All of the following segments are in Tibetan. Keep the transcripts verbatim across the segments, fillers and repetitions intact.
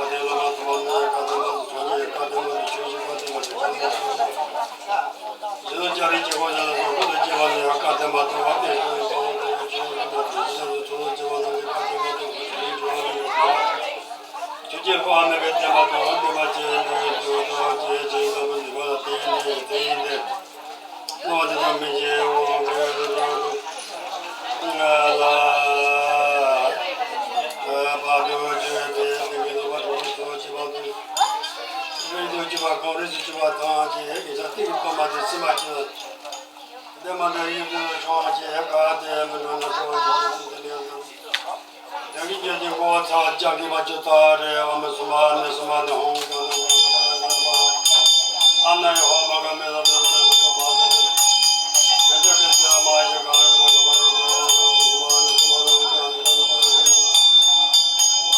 བཀའ་དྲིན་བླ་མ་ཐུབ་པ་ནི་བཀའ་དྲིན་མ་དང་ཚོགས་ཀྱི་བཀའ་དྲིན་མ་དང་ཆོས་ཀྱི་བཀའ་དྲིན་མ་དང་ཆོས་ཀྱི་བཀའ་དྲིན་མ་དང་། རྗེ་བཙུན་བྱ་རིག་རྒྱལ་པོ་ཡང་དག་ཀུན་ཏུ་སྐྱེ་བ་ནི་བཀའ་དྲིན་མ་དང་བ་དེ་ཀུན་ཀྱང་ཀུན་ཀྱང་ཆོས་ཀྱི་བཀའ་དྲིན་མ་དང་ཆོས་ཀྱི་བཀའ་དྲིན་མ་དང་བ་དེ་ཀུན་ཀྱང་ཆོས་ཀྱི་བཀའ་དྲིན་མ་དང་བ། ཆོས་ཀྱི་འཕོ་བ་མེད་པའི་བདེན་པ་དང་བདེན་པ་ཅན་དུ་འགྲོ་བ་ཅན་ཅན་དང་པོ་ནི་བ་ལ་བརྟེན་ནས་བརྟེན་ཏེ། ལོ་འདི་དང་མི་འཇིགས་འོང་གི་རུ་ང་ལ། བ་དུ་བཅོས་ཏེ་དེ་གི་ལོ་པ་དྲུག་ཚོ་བྱེད་པ་དང་། རིགས་དུ་བཅུ་པ་གང་རིགས་སུ་བཅུ་པ་དང་བཅས་ཡིན་ས་ཏིག་གི་པ་མ་དེ་སེམས་མ་བཅུ། དེ་མ་འདྲ་ཡུལ་དུ་ཆོག་ཅེས་བཀའ་དེ་མི་འགྲོ་ན་ཆོག་ཅེས་སུ་དེ་ནས། དེང་གི་ཉོན་ཅིག་གོ་ཚ་རྒྱ་གི་མ་ཅོ་ཏ་རེ་བ་མི་སུ་མ་ནི་སུ་མ་ནི་ཧོང་ཀང་ནང་ཀང་ནང་ཀང་ནང་ཨ་ན་ཡ་ཧོ་མ་ག་མེ་ལ་དུ་ནི་སུ་ཀ་མ་དུ་ནི་མེ་ཏ་ཀ་ཀ་མ་ཡ་ཀ་ནི་མ་ཀ་མ་ནི་སུ་མ་ནི་སུ་མ་ནི་ཧོང་ཀང་ནང་ཀང་ནང་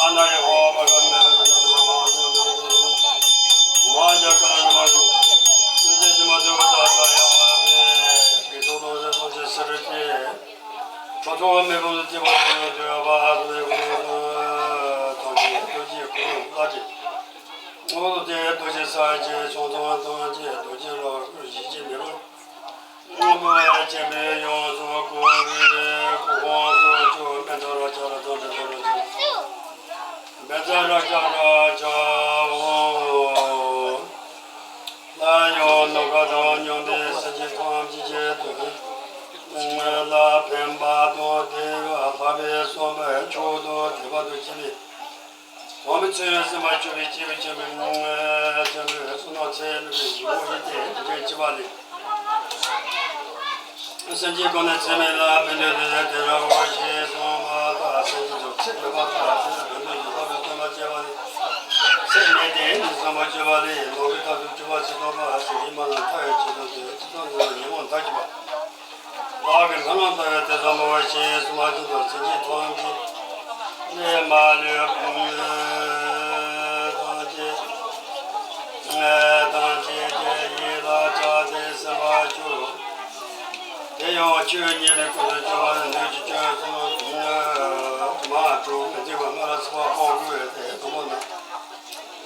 ཨ་ན་ཡ་ཧོ་མ་ག་མེ་ལ་དུ་ནི་སུ་ཀ་མ་དུ་ནི་མ་ཡ་ཀ་ནི་མ་ཀ་ནི་སུ་མ་དུ་ཀ་ཏ་ཏ་ཡ་ཧ་པེ་གི་ཏོ་ཏོ་རེ་སོ་ཅེ་སི་རི་ཏེ། ཁྲོ་ཐོ་མེ་ཕུང་དུ་སྐྱེ་བ་དུ་ཡོད་དུ་ཡོད་པ་དུ་ཡོད་དུ་ཐམས་ཅད་རྡོ་རྗེ་ཁོ་རང་ལ་ཅི། འོ་དེ་རྡོ་རྗེ་ས་ཅན་ཆུང་ཐང་ཐང་ཅན་རྡོ་རྗེ་ལ་ཁུར་ཞིག་ཅེས་མེ་ཕུང་། སྔོན་པོ་ཆེན་པོའི་ཡོངས་སུ་བསྐོར་བའི་སྐུ་ཁོང་དུ་ཆུ་མེ་ཐོ་ར་ཅ་ར་ཐོ་འདྲ་ཐོ་ར་ཅ། མེ་ཚ་ར་ཅ་ར་ཅ་འོ། ལ་ཡང་ནམ་མཁའ་དང་མཉམ་པའི་སེམས་ཅན་ཐམས་ཅད་ཀྱི་དོན་ལ་ཕན་པ་དང་དེ་བས་ལྷག་པའི་བསམ་པས་མཆོག་ཏུ་དད་པ་དང་བཅས་པའི་དམ་པའི་ཆོས་སེམས་པ་སྐྱོ་བའི་སྐྱེས་བུ་ཆེན་པོའི་ངོ་བོ་ཆེན་པོའི་བསོད་ནམས་ཚད་མེད་པའི་ཞིང་ཁམས་ཡིན་ཏེ་དེ་འདྲའི་སྐྱེ་བ་ལས། སེམས་ཅན་ཀུན་ནས་ཚད་མེད་ལ་ཕན་འདོད་དེ་དེ་ར་འོ་ཞེས་གསུངས་པ་ལྟར་སེམས་ཅན་ཚོ་ཚད་མེད་པ་དང་ཚད་མེད་ཕན་འདོད་ཀྱི་ལྷག་པའི་བསམ་པ་སྐྱེ་བ་ནི། ཚད་མེད་དེ་ནི་བསམ་པ་སྐྱེ་བ་ལས་ལོག་པའི་ཐབས་སུ་སྐྱེ་བ་ཇི་ལྟ་བ་ཞིག་ཡིན་པ་ལ་མཐའ་ཡས་ཆེད་དུ་དེ་ཇི་ལྟར་འགྲོ་བའི་ཉོན་མོངས་མཐའ་གཅིག་པ། བདག་གི་སྨོན་ལམ་ལྟ་བའི་དེ་ཙམ་མོ་ཞེས་གསུངས་པ་བཞིན་དུ་སེམས་ཅན་ཐམས་ཅད་ལས་མ་ལུས་ཐམས་ཅད་ཐམས་ཅད་ཀྱི་ཡིད་ལ་ཆགས་ཏེ་སེམས་པ་སྐྱོ། དེ་ཡང་ཆོས་ཉན་པའི་སྐབས་སུ་སྐྱོ་བ་ནི་ལུས་ཀྱི་སྐྱོན་སོགས་མ་གྲུབ་མི་འཇིགས་པ་ལྔ་ལ་སོགས་པ་སྤོང་དགོས་ཏེ་དང་པོ་ན།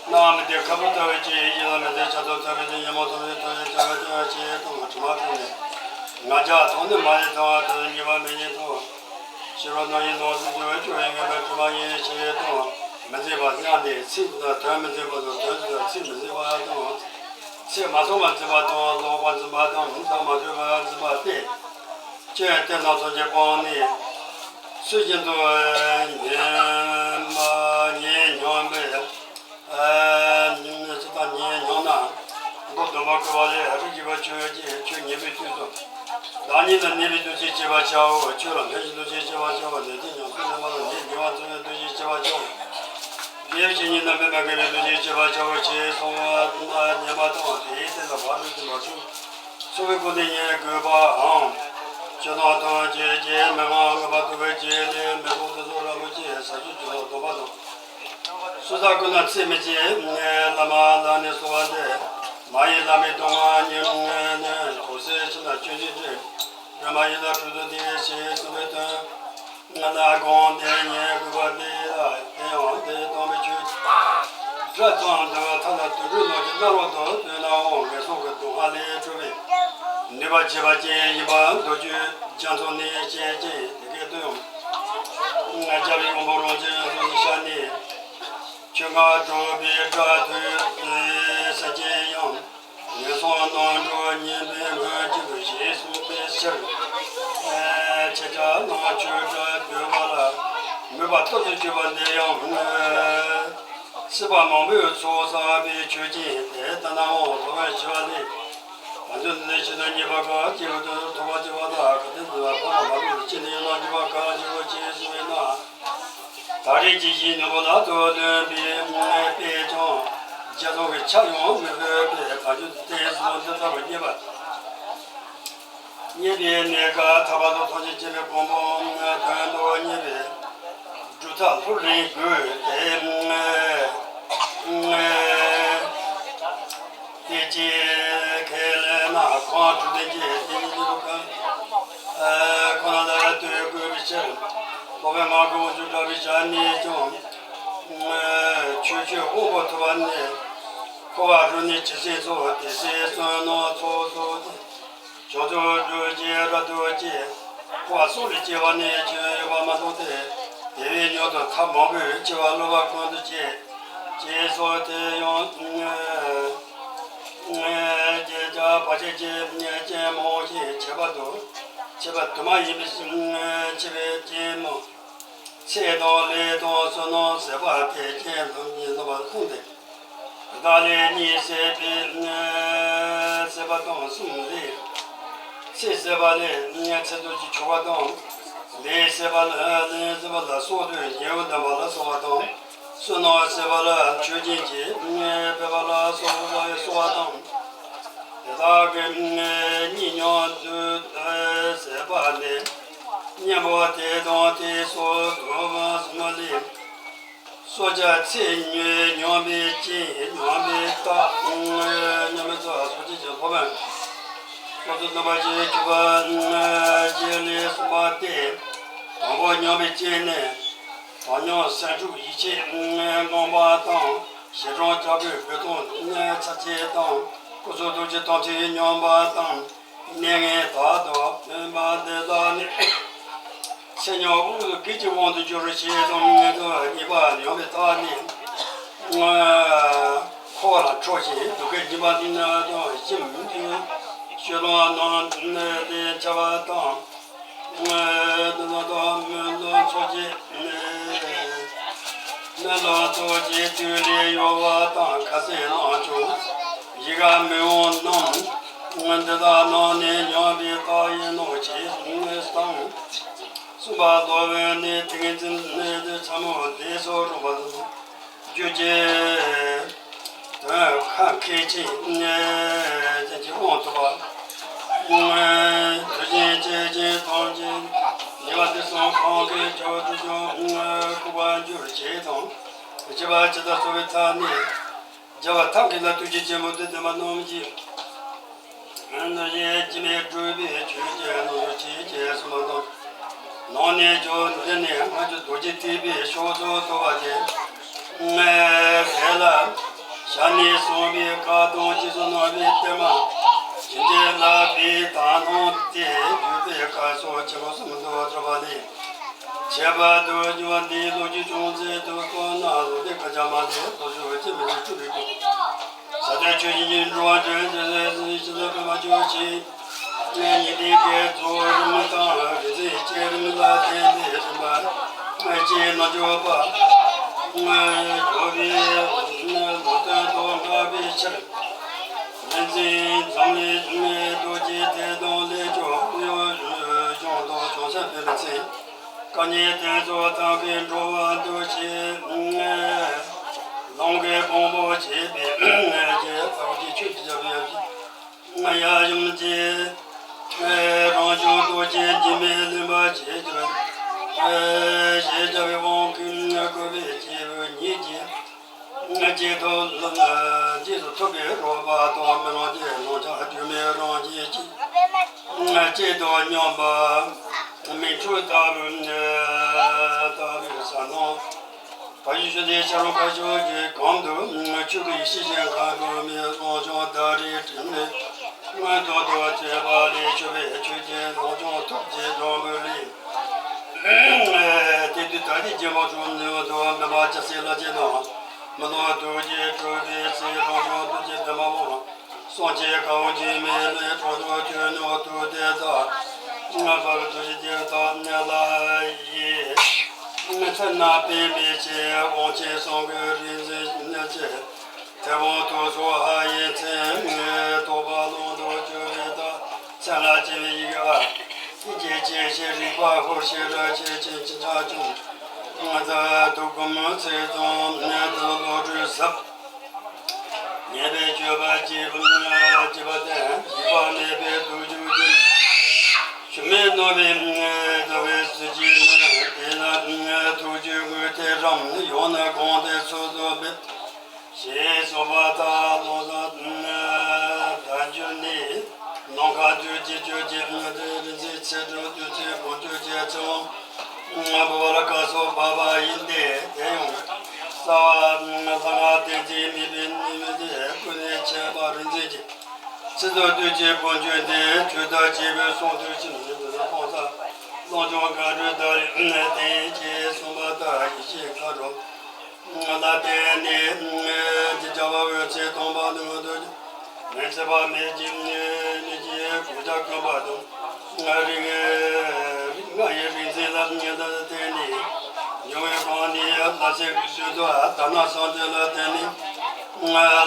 སྣང་མི་བདེ་ཁ་སྦུབ་ལྟ་བུའི་ཕྱིར་ཡིད་ལ་མི་བདེ་ཆགས་སྡང་ལྟ་བུའི་ཕྱིར་ཉོན་མོངས་ལྟ་བུའི་ཕྱིར་བྱ་བའི་ལྟ་བའི་ཕྱིར་དང་དྲི་མ་དང་ནི། ང་རྒྱལ་དང་ནི་མ་ཡིན་ལྟ་བ་དང་ཉེས་པ་མི་སྙན་དང་། ཕྱི་རོལ་ནང་གི་ནང་དུ་འགྱུར་བའི་སྐྱོ་བའི་ངན་པའི་དྲི་མ་ཡིན་ཞེས་དང་མི་འཛིན་པ་སྙམ་ནས་ཚིག་དང་དོན་མི་འཛིན་པ་དང་དོན་དང་ཚིག་མི་འཛིན་པ་དང་། ཚིག་མ་ཚང་བར་འཛིན་པ་དང་ལོག་པར་འཛིན་པ་དང་མཐའ་མ་གྲོལ་བར་འཛིན་པ་སྟེ། སྐྱོན་དེ་རྣམས་ཐམས་ཅད་སྤངས་ནས། ཚུལ་བཞིན་དུ་ཉན་མ་ཉན་སྙམ་པའི། ཨ་ཉན་ཅི་ལྟར་ཉན་སྙམ་ན། མདོ་སྡོམ་པར་བསྐུལ་བ་ལས་རིགས་ཀྱི་བུ་ཁྱོད་ཀྱིས་ཆོས་ཉན་པའི་དུས་སུ། བདག་ཉིད་ལ་གནས་པའི་འདུ་ཤེས་བསྐྱེད་པར་བྱའོ། ཆོས་ལ་ལྷན་ཅིག་འདུ་ཤེས་བསྐྱེད་པར་བྱའོ། ལས་ཅན་ཉམས་སུ་ལེན་པ་ལ་ལས་དགེ་བ་འཚོལ་བའི་འདུ་ཤེས་བསྐྱེད་པར་བྱའོ། དགེ་བའི་བཤེས་གཉེན་རྣམ་པས་མ་དགེ་བའི་འདུ་ཤེས་བསྐྱེད་པར་བྱའོ་ཞེས་གསུངས་པ་ཉན་པ་དང་དེའི་རྟེན་ལ་བག་ཆགས་འཛིན་པ་དྲུག། ཚོགས་ཀྱི་སྒོ་ནས་ཉན་དགོས་པའམ། ཇོ་ནང་དང་བཅས་ཀྱི་མན་ངག་ལྔ་པ་ཐོབ་པའི་རྗེས་ལས་མེ་ཏོག་དེ་ཚོ་ར་མོ་ཆེ་ས་ཆུ་ཇོ་ནང་སྡོམ་པ་དང་། སོ་ཐར་ཀུན་ན་ཚད་མེད་ཅིང་། བླ་མ་ལ་ནི་གསོལ་བ་འདེབས། མ་ཡི་བླ་མའི་གདུང་བ་ཉིད་ནི། ཐུགས་སྲས་ཕྱི་ནང་སྐྱོན་ཅན་ཀུན། སྒྲོན་མ་ཡི་ལ་དྲུག་ཏུ་བསྡུས་ཞེས་གསུངས་པའི་དོན། ང་ལ་དགོངས་ཏེ་ཉན་དགོས་པ་འདི་ལ། དེ་ཡང་འདི་སྟོན་པའི་ཆོས་སྒྲ་ཙམ་དུ་ཐ་ན་དུད་འགྲོའི་ནང་གི་གནའ་བོ་དང་བསྟུན་ནའང་ངན་སོང་གི་སྡུག་བསྔལ་ལས་གྲོལ་བའི་ནུས་པ་བྱེད་པ་ཅན་ཡིན་པ་མདོ་རྒྱུད་རྒྱ་མཚོ་ནས་བཤད་ཅིང་དེ་སྐད་དུ་ཡང་། རྒྱལ་བའི་དབང་པོ་རང་བྱུང་ཡོངས་སུ་ཤར་ནས། ཆོས་ལྔ་སྒྲུབ་པའི་སྒྲ་ཐོས་པའི་སེམས་ཅན་ཡང་། ངན་སོང་རྣམ་གྲོལ་ཉན་པའི་སྨོན་ཅིང་ཞེས་གསུངས་པའི་ཕྱིར། ཁྱེད་ཅག་རྣམས་ཆོས་སྒྲ་ཐོས་པ་ལ་མོས་པ་སྟོབས་སུ་གྱུར་པ་འདི་ཡང་། སྲིད་པ་མང་པོའི་ཚོགས་བསགས་པའི་མཆོག་སྦྱིན་དེ་ལྟ་ནའང་ཐོབ་པར་བྱ་བ་ལས། དོན་ནི་ཕྱི་ནང་གཉིས་པ་གང་སྐྱེས་བུ་དོན་ཐོག་མ་སྐྱེ་བ་ལ་ག་དེ་འདུལ་བ་ཕ་མ་མ་ལུས་ཕྱི་ནས་ཡང་ན་གཉིས་པ་གང་སྐྱེ་བ་ཅེས་གསུངས་པས་ན། ད་རེས་ཀྱི་ཡིན་ནོ་ལ་དོ་ལོན་པའི་དཔེ་ཀྱང་རྒྱ་མཚོ་གི་ཆ་ཡང་མི་འཕོས་པའི་བར་གྱུར་དེ་གསུངས་དེ་ལྟ་བུ་རྙེད་པ། རྙེད་པའི་གནས་སྐབས་ཐར་པ་དང་ཐམས་ཅད་མཁྱེན་པའི་གོ་འཕང་དོན་དུ་གཉེར་བའི་སྒྲུབ་ཐབས་ལྷུར་ལེན་དགོས་ཏེ། དེ་ཅི་ཁས་ལེན་ན་གང་གྲུབ་ལྡན་གྱི་དེ་ཉིད་ཀྱི་ལུགས་ཁོ་ན་ལ་ལྟོས་དགོས་པའི་ཕྱིར། སློབ་དཔོན་སྔགས་ཀྱི་དབང་ཕྱུག་གྲགས་པའི་ཞལ་ནས་ཀྱང་། ཆོས་སྤྱོད་དབང་པོ་ཐོབ་པ་ནས། འཁོར་བ་རོལ་ནས་ཇི་སྲིད་འཚོ། དེ་སྲིད་བསོད་ནམས་ཚོགས་སོགས་ཀྱིས། བྱང་ཆུབ་རྒྱུར་གྱུར་རབ་ཏུ་བསྐྱེད། འཁོར་བ་གསུམ་ལས་སྐྱེ་བ་ནས་སྐྱོན་ཡོད་པ་མ་མཐོང་སྟེ། དེ་བས་མྱུར་དུ་ཐབས་མང་པོས་སྐྱེ་བ་སློབ་པ་ཀུན་ཏུ་སྐྱེ། ཅེས་སོགས་དེ་ཡང་། སྐྱེ་བྱ་བར་ཆད་ཀྱི་རྐྱེན་མང་ཞིང་ཁྱད་པར་དུ། ཁྱད་པར་དུ་མ་ཡིན་པའི་ཕྱིར་ཕྱིར་བའི་རྐྱེན་མང་། ཚེ་དང་ལས་དང་བསོད་ནམས་ཟད་པ་དེ་རྐྱེན་དང་ཉེ་འདོམས་པ་གསུམ་སྟེ། བདག་ལས་གཉིས་ཟད་པའི་ཟད་པ་དང་གསུམ་ལས། ཚེ་ཟད་པ་ལས་ཚེ་སྟོབས་ཀྱི་ཆོག་པ་དང་། ལས་ཟད་པ་ལ་ལས་ཟད་པ་ལ་སོགས་དུས་ཉེ་བར་ལྡན་པ་ལ་སོགས་པ་དང་། བསོད་ནམས་ཟད་པ་ལ་མཆོད་སྦྱིན་གྱི་འབད་པ་ལ་སོགས་པ་སོགས་པ་དང་། དེ་དག་གི་གཉིས་མཉམ་དུ་ཟད་པ་ལས། གཉེན་པོ་དེ་དང་དེ་སོགས་དུ་མ་གསུམ་ལས། སྲོག་ཆགས་ཚེ་ཉོན་ཉམས་པའི་རྐྱེན་ཉམས་པའི་རྟགས། ཉམས་པའི་རྟགས་སྲོག་ཆགས་ཀྱི་ལྷོ་བན། སོ་སོ་ནམ་པ་ཞིག་གྱུར་པ་ཞིག་ལས་གསུངས་པ་སྟེ། དང་པོ་ཉམས་པའི་རྐྱེན་ནི། དམ་ཉམས་སེམས་འཁྲུགས་ཡིད་ཆད་ངང་པ་དང་། ཞེ་སྡང་ལྕགས་ཀྱུས་སྦྲུལ་དང་ཚ་ཆད་དང་། སྐུ་གསུང་ཐུགས་ཀྱི་དམ་ཚིག་ཉམས་པ་དང་། གནས་ངན་དག་ཏུ་འཕེན་པ་འདི་དག་ནི། ཚེ་ཉམས་དབུགས་དགུག་གི་དབང་དུ་གྱུར་ཞེས་དང་། གཉིས་པ་ཉམས་པའི་རྟགས་ནི། འཁོར་ལ་འཁྲུག་ཅིང་སྡུག་བསྔལ་འབྱིན་པ་དང་། ཞིང་དུ་སྤྱོད་ལམ་རྣམས་ལས་འཆལ་བ་དང་། དང་མི་ལ་ཚོགས་ཀྱི། མི་ལ་ཚོགས་ཀྱི་དུས་ལས་གཡོ་བ་དང་། ཁ་ཟས་རྣམས་ཀྱང་ཡིད་ཁར་མི་འོང་རྣམས། འདི་དག་རྣམས་ནི་ཉམས་པའི་རྟགས་ཡིན་ནོ། ཞེས་གསུངས་སོ། གསུངས་པ་ལྟ་བུ་ནི། ཏིང་འཛིན་ནི་ཚ་མོ་ལས་སུ་རུང་བ་རྒྱུད་ཀྱི་དོན་ཁ་མཁས་ཅན་ཅན་གྱི་དབང་ཐོབ་པ། དུས་གཞན་སྐྱེ་མཆེད་ཐམས་ཅད་ཉེ་བ་དེ་གསུམ་གང་གིས་ཀྱང་འཁྲུགས་ཀྱང་ལྐུགས་པར་འགྱུར་ཞེས་དང་། བྱིས་པ་ཇི་ལྟར་གསོ་བའི་ཐབས་ནི། རྒྱལ་བ་ཐབས་མཁས་ལ་ཐུགས་རྗེ་ཆེན་པོ་དེ་བསྟན་པ་རྣམས་ཀྱིས། འདི་ཡི་སྐྱེ་མེད་གྲུབ་པའི་ཆོས་ཀྱི་རྣམ་གཞག་ཅེས་གསུངས་པ་དང་། ནང་ནས་ཀྱང་འདི་ནི་སྔ་འགྱུར་རྡོ་རྗེ་ཐེག་པའི་ཕྱོགས་སུ་གཏོགས་པ་སྟེ། དེ་ལ་ཞལ་ནས་གསུངས་པའི་བཀའ་དང་རྗེས་སུ་གནང་བའི་བསྟན་པ། བྱིན་གྱིས་བརླབས་པའི་དག་སྣང་སྟེ་བརྒྱུད་པའི་བཀའ་སོགས་ཆེན་པོ་གསུམ་དུ་གྲུབ་པ་ལས། ཁྱད་པར་དུ་འགྱུར་བ་འདིའི་ལོ་རྒྱུས་ཅུང་ཟད་དུ་བསྟན་ན། ལོ་ཟླའི་སྐར་ཆ་མ་ལས་ལོ་ཕྱོགས་ཅི་མི་ཞིག་གྲུབ་པའི་སྐུ། ས་དེར་ཆོས་བཞིན་གྱི་འགྲོ་བ་འདྲེན་ཏེ་ཟེར་ཞི་ལ་ཕན་པ་ཆོས་ཅན། ཉི་ཟླའི་སྐད་རྫོགས་རིམ་དང་རིག་འཛིན་བསྐྱེད་རིམ་ལ་བརྟེན་ཏེ་རིམ་པ་ལྔ་བཅུའི་རྣལ་འབྱོར་པ། སྦྱོར་བའི་ལུང་བསྟན་དུ་བསྔགས་པའི་ཕྱིར། རིག་འཛིན་འཛམ་གླིང་རྡོ་རྗེ་ཐེག་དང་ལས་སྐྱོང་གཡུང་དྲུང་དང་བྱང་སེམས་དཔལ་མཚན། སྐལ་བརྙེས་གདན་ས་དག་གི་འགྲོ་བ་འདུལ་བྱེད། ལམ་གྱི་དཔང་པོ་བྱེད་པའི་རྗེ་ལྟ་བུ་གི་ཆོས་ཀྱི་རྒྱལ་པོ་ཡབ་ཡུམ། ཡབ་ཡུམ་གྱི་རང་བྱུང་རྡོ་རྗེ་འཇིགས་མེད་གླིང་པ་ཞེས་བྱ་བའི་ཞེས་བྱ་བའི་དབང་གིས་བསྐོར་བའི་སྐྱེས་བུ་ཉིད་ཀྱིས། གཅིག་ཏུ་གཅིག་ཏུ་ཐུབ་པའི་རོལ་པ་དང་། རྨི་ལམ་གྱི་ལམ་ཆ་སྒྱུ་མའི་རང་བཞིན་གྱིས། གཅིག་ཏུ་མཉམ་པ་མིག་འཕྲུལ་ལྟ་བུ་ལྟ་བུའི་གསལ་སྣང་། བར་གཞི་ཆུ་ཟླའི་ཆ་རོགས་ཁ་ཕྱོགས་ཀྱི་གམ་དུ། ཆོས་སྐུ་ཡེ་ཤེས་ཞིང་ཁམས་གོང་མའི་ལམ་སྦྱངས་ཟླ་རིའི་སྤྲིན་ལས། མངོན་རྟོགས་རྡོ་རྗེ་ཕ་ལས་བྱུང་བའི་ཆོས་ཀྱི་ལམ་སྦྱངས་ཐུགས་རྗེའི་སྒྲོན་མེ་ལས། དེ་དུས་ད་ལྟའི་རྗེ་འབངས་ཆུང་ནུས་དང་མི་མ་རྒྱ་སེ་ལ་ཅན་དང་། མི་ལོ་ཐུགས་རྗེ་གྲུབ་པའི་ཚེ་རང་བྱུང་རྡོ་རྗེ་པདྨ་དབང་། སངས་རྒྱས་དཀའ་བ་འཇིགས་མེད་ལས་གྲོལ་དུ་ཁྱོད་ཉོན་དུ་དེ་དག་ལྔ་པར་རྡོ་རྗེ་རྒྱལ་དང་ཉ་ལ་ཡི། མི་ཚེ་ན་པའི་མི་ཆེ་དབང་ཆེ་སང་གི་རིག་འཛིན་ཉ་ཆེ། ཐེ་བོང་དུ་སོ་ཧ་ཡི་མཚན་ངན་རྟོག་པ་ལོང་དུ་གྱུར། ས་ལ་སྐྱེ་བའི་ཡི་གེ་བ། ཡི་གེ་སྐྱེ་ཤེས་རིག་པ་ཧོར་ཤེས་ར་ཆེ་ཆེན་ཅི་ཆ་ཆུང་། ང་ད་དུ་ཀུ་མུ་ཚེ་ཙོང་ནད་དུ་ལོ་དྲུག་ཟབ། ཉེས་པའི་སྤྱོད་པ་སྐྱེས་པ་སྐྱེས་པ་སྟེ་ཡིད་པ་མེད་པའི་དུག་ཆུ་ཅན། ཞུམ་མེད་རྣོ་བའི་ཟླ་བའི་སྲིད་ཀྱི་ནད་དེ་ལ་ཐུགས་རྒྱུད་དངོས་ཐད་རམ་ཡང་ན་དགོངས་ཏེ་ཚོད་དུ་འབེབས། ཞེས་གསུངས་པ་ལྟར་ལོ་ཟླ་བསྒྱུར་ནས། ནམ་མཁའ་བདུད་ཀྱི་བཅུད་ཀྱི་དངོས་དེ་རིག་འཛིན་ཚེ་སྒྲུབ་བདུད་རྩི་བོ་བཅུད་ཀྱི་ཚེ་དབང་བུ་བར་སྐབས་སུ་བབས་པ་ཡིན་ཏེ། དེ་ཡང་རྩ་བ་ལྷ་སྔགས་བསྟན་འཛིན་དམིགས་པའི་ནུས་མེད་དེ་ཀུན་ནས་མཁྱེན་པ་རིག་འཛིན་གྱི་ཚེ་སྒྲུབ་བདུད་ཀྱི་བོ་བཅུད་འདི་ཆོས་དང་བཅས་པའི་གསུང་དུ་ཕྱིན་ནས་འདི་ལ་སྤང་བྱ་བླང་དོར་འགལ་འཁྲུལ་བདག་ལས་བརྟེན་ཅེས་གསུངས་པ་ལྟར་ཡེ་ཤེས་མཁའ་འགྲོ། ལ་བརྟེན་ནས། ཀྱི་བྱ་བ་འོད་ཟེར་སྟོང་པ་ལུས་དུ། མེ་ཚེ་བ་མེད་ཀྱི་མེ་ཀྱི་གོ་ཆ་གོན་པ་དང་། རིགས་ལྔ་ཡི་རིག་འཛིན་ལ་ཉེ་དུ་བརྟེན་ནས། འབྱུང་བའི་གང་ནི་ལ་སེམས་ཀྱི་བཅུད་དུ་དར་ནག་སངས་རྒྱས་ལ་བརྟེན་ནས།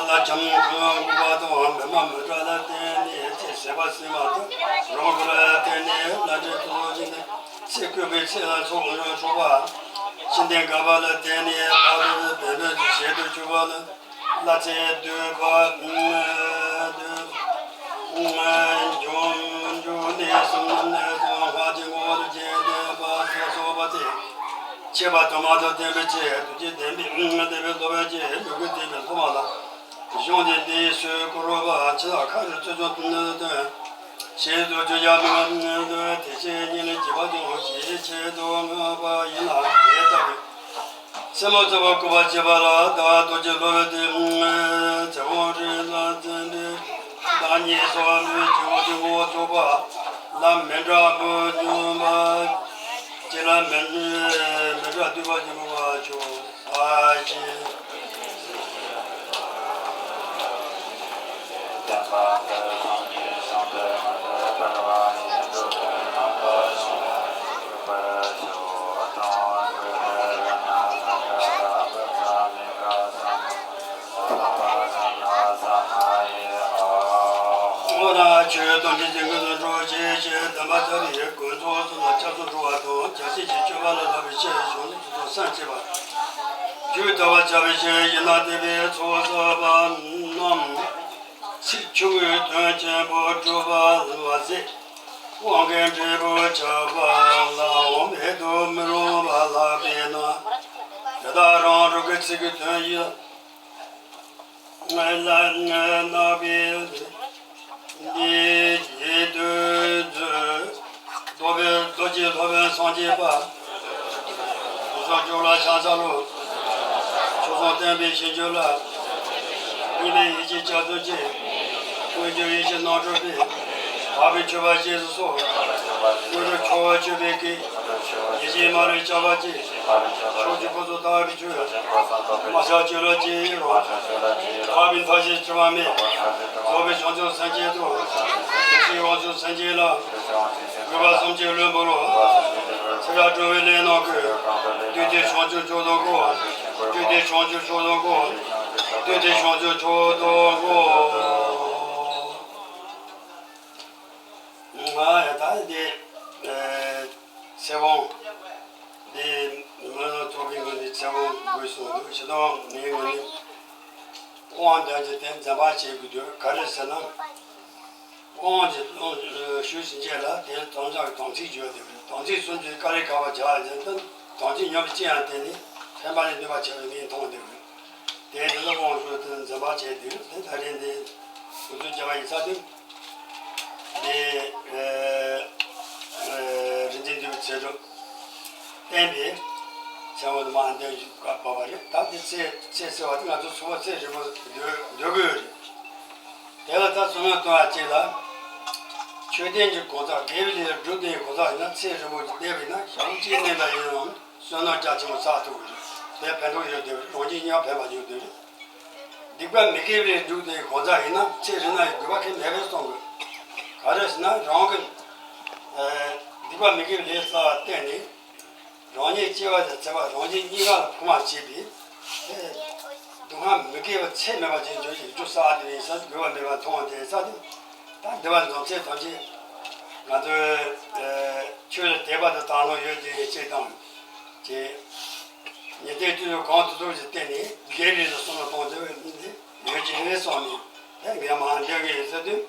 ལ་ཁྱམས་གང་འགུགས་པ་དང་མི་མ་མི་དྲག་ལ་བརྟེན་ནས་ཚེ་ཟད་པ་སྲིད་མ་དང་རང་གི་ལ་བརྟེན་ནས་ལ་འདྲེ་དུ་ལོ་ཅན་ནི། ཚེ་བསྐལ་པའི་ཚེ་ལ་ཚོགས་རང་གྲོགས་པ། ཤིན་ཏུ་དགའ་བ་ལ་བརྟེན་ནས་ཕ་རོལ་ཏུ་བན་བོན་གྱི་ཞལ་དུ་གྱུར་པ་ལ་ལ་ཚེ་འདོད་པ། འདོད། འབྱུང་འབྱུང་གནས་གསུམ་གནས་གསུམ་ལྷག་བཅས་ངོ་བོ་ལ་རྒྱས་འདེབས་པ་སོགས་པ་སྟེ། ཁྱད་པར་དུ་མ་དང་ལྡན་པའི་ཆེད་དུ་ཅི་ལྡན་པའི་ལྡན་པའི་སློབ་པའི་ཆེད་ལུས་ཀྱི་ལྡན་པའི་སློབ་མ་ལ། གཞུང་འདི་འདིའི་སྲོལ་བཀུར་བ་ཕྱི་ལ་ཁ་རུ་བརྩི་སྲུང་དོན། ཞེས་སོགས་ཀྱི་ཡ་མིང་དེ་ཆེད་ཉིད་ལ་བགྱི་བ་དང་ཞེས་ཆེད་དུ་བསྔགས་པ་ཡིན་ལ་དེ་ལྟ་བུའི་སེམས་མ་བརྩི་བར་བཀུར་བར་བྱེད་པ་ལ་བདག་རྡོ་རྗེ་སློབ་དཔོན་ཏེ་ཚེ་དབང་རིགས་ལ་བརྩོན་འགྲུས་བདག་ཉིད་སོགས་མོས་སྤྱོད་ཀྱི་ངོ་བོ་རྫོགས་པ་ལ་མི་འདྲ་བུ་འཇོམས་པ་ཅི་ལ་མི་མི་འདྲ་འདུས་པ་ཉིད་མོ་བ་ཆོག་ཨ་ཅེ། ཨོ་ན་ཆོས་ཐམས་ཅད་ཀྱི་ཀུན་ནས་འགྲོ་བྱེད་ཅེས་བསྟན་པ་ལྟ་བུའི་ཀུན་རྫོབ་གསུམ་ལ་སྐྱབས་སུ་འགྲོ་བ་དང་བྱ་བྱེད་ཀྱི་སྤྱོད་པ་ལ་བསླབ་པའི་ཕྱིར་གཞུང་ལུགས་སུ་སེམས་བསྐྱེད་པ། རྒྱུད་དག་པར་བྱ་བའི་ཕྱིར་ཡིན་ན་དེ་བས་ཚོགས་བསགས་པ་རྣམས་ཚིག་ཆུང་ངུའི་དོན་ཆེན་པོ་སྒྲུབ་པ་ལ་ཟད། དབང་གི་འབྲས་བུ་ཆགས་པ་ལའང་མེད་དུ་མི་རུང་བ་ལགས་པས་ན། དེ་དག་རང་རང་གི་ཚིག་གི་དོན་ཡིན། ལ་ནག་པའི་འདི་རྗེས་ཟློས་མཛོད། རྡོ་པའི་རྡོ་རྗེ་སློབ་དཔོན་སངས་རྒྱས་པ། དུས་གསུམ་སྐྱོབ་ལ་ཕྱག་འཚལ་ལོ། མཆོག་གསུམ་བསྟན་པའི་ཞིང་བཅུ་ལ། སྙིགས་མའི་ཡེ་ཤེས་སྐྱབས་སུ་མཆི། མངོན་གྱུར་ཡེ་ཤེས་རྣམ་གྲོལ་པའི། འཕགས་པའི་མཆོད་པ་རྗེས་སུ་གསོལ། དངོས་གྲུབ་མཆོག་སྤྱོད་པའི་སྐུ། ཡེ་ཤེས་མ་ལུས་ཆགས་པ་སྐྱེས། ཕྱོགས་བཅུའི་འཁོར་སོགས་དག་པའི་ཆོས། མ་ཆགས་སྤྱོད་ལ་སྐྱེས་ཡོད། དག་པའི་མཐའ་བཞི་འཆི་བ་མེད། རྫོགས་པའི་བྱང་ཆུབ་སེམས་ཅན་དང་། ཡེ་ཤེས་དབང་ཕྱུག་སེམས་ཅན་ལ། དགོས་པ་གསུམ་གྱི་བློན་པོ་ལ། ཚེ་རབས་སྒྲོལ་བའི་ལས་རྣམས་ཀུན། བདུད་སྡེ་བྱང་ཆུབ་མཆོག་ཏུ་བསྐོར། བདུད་སྡེ་བྱང་ཆུབ་མཆོག་ཏུ་བསྐོར། བདུད་སྡེ་བྱང་ཆུབ་མཆོག་ཏུ་བསྐོར། ང་ཡ་ད་འདི། ཚེ་དབང་འདི་ང་རང་ཚོགས་པའི་ངོས་ནས་ཚེ་དབང་དགོས་གསུངས་འདུག་ཞེ་དྲག་ངའི་ངོས་ནས་དབང་དོན་གྱི་དེ་འཛེམ་བག་བྱེད་དགོས་འདུག་ག་རེ་ཟེར་ན། དབང་གི་དབང་ཞུས་ཟིན་རྗེས་ལ་དེ་དམ་བཅའ་གི་དམ་ཚིག་བརྗོད་དེ་དམ་ཚིག་གསུམ་གྱི་བཀའ་དྲིན་དགའ་བ་བྱ་ཡིན་ཏེ་དམ་ཚིག་ཉམས་ལེན་ཅི་ཡང་བསྟེན་ནས་ཕན་པ་ལས་འདུས་པ་བྱ་བའི་ངས་མཐོང་འདུག་དེ་འདི་ལ་དབང་ཞུ་དེ་འཛེམ་བག་བྱས་དུས་དེ་ད་རེས་འདི་འགོ་འཛུགས་བྱ་བ་ཡིན་ས་དུས། འདི། ཨེ། ཨེ། རིག་འཛིན་འདུས་པའི་ཚེ་སྒྲུབ། བསྟན་པའི། ཚེ་དབང་དུ་མ་འདོན་བཞིན་བཀའ་བབས་པ་རེད། ད་འདི་ཚེ་ཚེ་ཟེར་བ་དེ་ང་ཚོ་ཚོགས་པ་ཚེ་རིང་པོ་འདོད་འདོད་དགོས་རེད། དེ་ལ་ད་བསམ་བློ་གཏོང་བ་གཅིག་ལ། ཆོས་ལྡན་གྱི་གང་ཟག་དགེ་བའི་ལས་སྒྲུབ་ལྡན་གྱི་གང་ཟག་ཡིན་ན་ཚེ་རིང་པོ་ཅིག་བསྡད་པ་ཡིན་ན་ཞག་གཅིག་གནས་པ་ཡིན་རུང་བསོད་ནམས་རྒྱ་ཆེན་པོ་བསགས་ཐུབ་ཀྱི་རེད། དེ་ཕན་ཐོགས་ཡོད་བསྡད་པ་རེད། རང་གི་སྙིང་ཕན་པ་ཡོད་བསྡད་རེད། སྡིག་པ་མི་དགེ་བའི་ལས་སྒྲུབ་དེ་གང་ཟག་ཡིན་ན་ཚེ་རིང་ན་ཡང་དགོས་པ་གང་ཡང་མེད་པའི་གསུང་གི། ག་རེ་ཟེར་ན་རང་གི་སྡིག་པ་མི་དགེ་བའི་ལས་བསགས་བསྟན་ནས་རང་ཉིད་སྐྱེ་བ་དང་ཚེ་བ་རང་གི་སྙིང་ག་ལ་ཁུག་མ་བྱས་པས་སྡུག་བསྔལ་མི་དགེ་བ་ཚད་མེད་པ་ཅན་འབྱུང་ཞིང་རྒྱུ་བསགས་དེ་ཡིན་ས་དགོས་པ་མེད་པ་མཐོང་བ་དེ་ས་དེ་ད་འདི་བ་འཛོམས་ཚེ་ཐམས་ཅད་ ང་ཚོས་ཆོས་ལ་དད་པ་དང་དག་སྣང་ཡོད་དེ་ཡིན་ཅེས་དང་། ཅེས། ཉིན་ལྟའི་དུས་སུ་གང་དུ་ཐུབ་ཀྱི་སྟེང་ནས་སྒེར་རེས་སུ་སོང་ལ་གཏོང་ཐུབ་ཡོད་ཀྱི་རེད་བསམ་ནས་དེ་འགན་མ་འདེགས་ཀྱི་ཡིན་ཟེར་དུས།